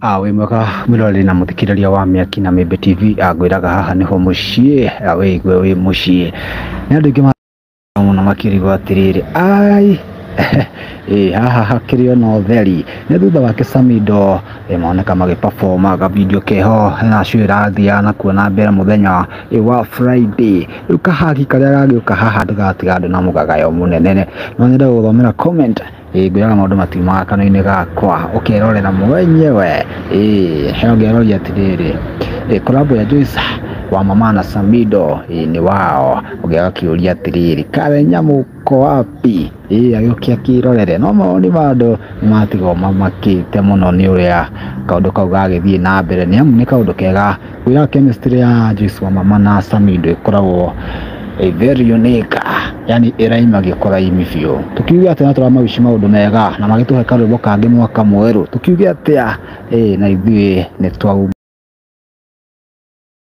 Wĩ mwega mwĩroreri na mũthikĩrĩria wa Mĩaki na Mĩmbi TV. Ngwĩraga haha nĩho mũciĩ, wĩigue wĩ mũciĩ. Nĩ andũ aingĩ mũno makĩrigwo atĩrĩrĩ, ai ĩ haha hakĩrĩ ona ũtheri. Nĩ thutha wake Samido moneka magĩ perform ga video keho hena show ĩrathiaga nakuo na mbere mũthenya wa Friday. Rĩu kahaki karĩa gagĩũka haha ndũgatiga andũ na mũgagayo mũnene. No nyende gũgũthomera comment. Ĩ ngwĩraga maũndũ matiumaga kanua-inĩ gakwa, ũkerorera mwenyewe. Ĩ he ũngĩaroria atĩrĩrĩ, ĩ collab ya Joyce wa mama na Samido ĩ nĩ wao. Ũngĩ agakĩũria atĩrĩrĩ, kare nyamũ ko wapi? Ĩ agĩũke akĩrorere. No mawoni ma andũ nĩ matigwo mamakĩte mũno nĩ ũrĩa kaũndũ kau gagĩthiĩ na mbere, nĩ amu nĩ kaũndũ kega. Ngwĩraga chemistry ya Joyce wa mama na Samido ĩkoragwo ĩ very unique, yani ĩraima gĩkoraimi biũ. Tũkiuge atĩa na tũramawici maũndũ mega na magĩtũhe karwĩmbo kangĩ mwaka mwerũ, tũkiuge atĩa? Ĩ na ithuĩ nĩ twauma.